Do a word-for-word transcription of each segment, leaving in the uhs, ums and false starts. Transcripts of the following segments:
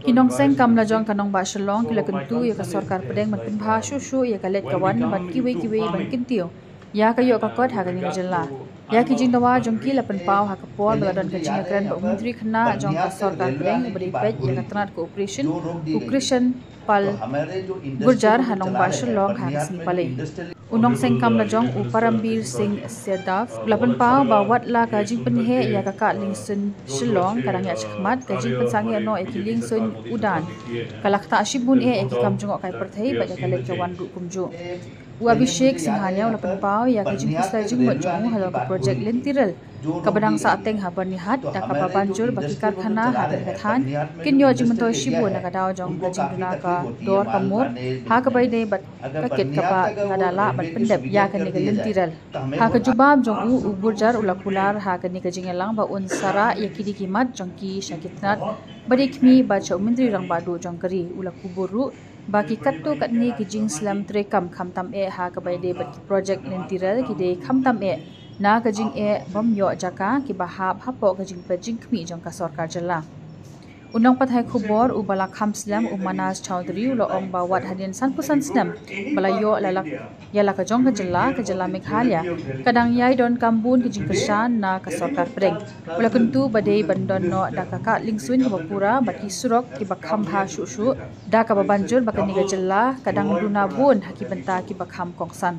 Ki nongseng kam la jong ka nongbah Shillong ki la kyntu ïa ka sorkar pdeng ban pynbha shuh shuh ïa ka leit ka wan bad kiwei kiwei ban kyntiew ïa ka ïoh ka kot ha kane ka jylla. Ïa ki jingdawa jong ki la pynpaw ha ka por ba la don ka jingïakren bad u Myntri Khynnah jong ka sorkar pdeng uba dei peit ïa ka tnat cooperation, u Krishan Pal Gurjar, ha nongbah Shillong ha ka sngi Palei. U nongseng kam la jong u Parambir Singh Syadav u la pynpaw ba wat la ka jingpynheh ïa ka kad liengsuiñ Shillong ka dang ïaid shakhmat, ka jingpynsangeh noh ïa ki liengsuiñ udan ka la ktah shibun eh ïa ki kam jngohkai pyrthei bad ïa ka leit ka wan ruh kumjuh. U Abhishek Singhania u la pynpaw ïa ka jingpynshlur jingmut jong u halor ka projek lynti rel kaba dang sahteng ha Byrnihat, da kaba ban jur ba ki karkhana ha kane ka thaiñ kin ïoh jingmyntoi shibun na ka daw jong ka jingduna ka dor ka mur ha kaba ïadei bad ka kit kaba ka da lah ban pyndep ïa kane ka lynti rel. Ha ka jubab jong u, u Gurjar u la kular ha kane ka jingïalang ba un sa rah ïa ki dei ki mat jong ki sha ki tnat ba dei khmih bad sha u Myntri Rangbah Duh jong ka ri. U la kubur ruh ba ki katto katne ki jingslem treikam khamtam eh ha kaba ïadei bad ki projek lynti rel ki dei khamtam eh na ka jingeh bym ïoh jaka kiba hap hapoh ka jingpeit jingkhmih jong ka sorkar jylla. U nongpathai khubor uba la kham slem u Manas Chowdhury u la ong ba wat hadien sanphew san snem ba la ïoh la lak ïa la ka jong ka jylla, ka jylla Meghalaya ka dang ïai donkam bun ka jingkyrshan na ka sorkar pdeng. U la kyntu ba dei ban don noh da ka kad liengsuiñ kaba pura bad ki surok kiba kham bha shuh shuh, da kaba ban jur ba kane ka jylla ka dang duna bun ha ki bynta kiba kham kongsan.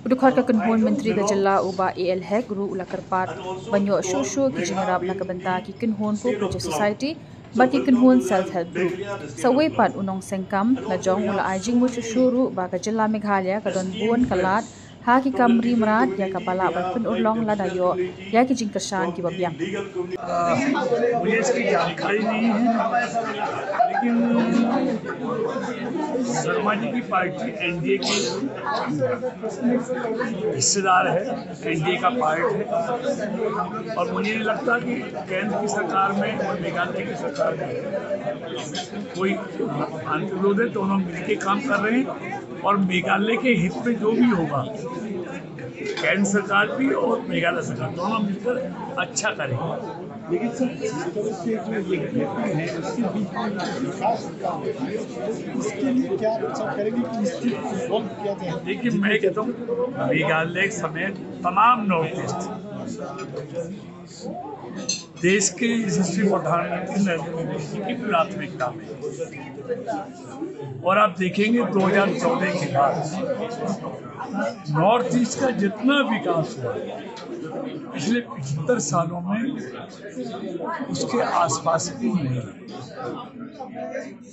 U dkhot ka kynhun myntri ka jylla u Bah A L Hek ruh u la kyrpad ban ïoh shuh shuh ki jingïarap na ka bynta ki kynhun cooperative society bad ki kynhun self help group. Sa uwei pat u nongseng kam la jong u la ai jingmut shuh shuh ruh ba ka jylla Meghalaya ka don bun ka lad ha ki kam ri mrad ïa kaba lah ban pynurlong lada ïoh ïa ki jingkyrshan kiba biang. मुझे इसकी जानकारी नहीं है, लेकिन शर्मा जी की पार्टी एनडीए की हिस्सेदार है, एनडीए का पार्ट है, और मुझे नहीं लगता कि केंद्र की सरकार में और मेघालय की सरकार में कोई अंतर विरोध है। दोनों मिलकर काम कर रहे हैं और मेघालय के हित में जो भी होगा, केंद्र सरकार भी और मेघालय सरकार दोनों मिलकर अच्छा करें। लेकिन सर, जिस तरह से जो ये घटना है, उसके बीच में जो विकास रुका हुआ है, तो इसके लिए क्या आप सब करेंगे कि इसको सॉल्व किया जाए? देखिए, मैं कहता हूँ, मेघालय समेत तमाम नॉर्थ ईस्ट देश के यशस्वी प्रधानमंत्री नरेंद्र मोदी जी की प्राथमिकता में, और आप देखेंगे दो हज़ार चौदह के बाद नॉर्थ ईस्ट का जितना विकास हुआ पिछले पचहत्तर सालों में, उसके आसपास भी नहीं है।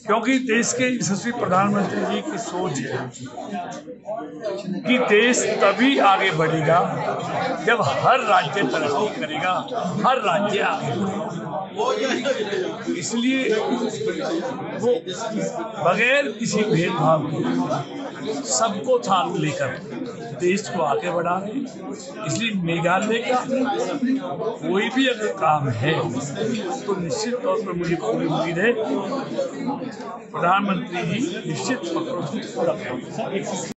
क्योंकि देश के यशस्वी प्रधानमंत्री जी की सोच है कि देश तभी आगे बढ़ेगा जब हर राज्य तरक्की करेगा, हर राज्य आगे बढ़ेगा। इसलिए वो बगैर किसी भेदभाव के सबको साथ लेकर देश को आगे बढ़ा रहे हैं। इसलिए मेघालय का कोई भी अगर काम है तो निश्चित तौर पर मुझे पूरी उम्मीद है प्रधानमंत्री जी निश्चित तौर पर उसको पूरा करेंगे।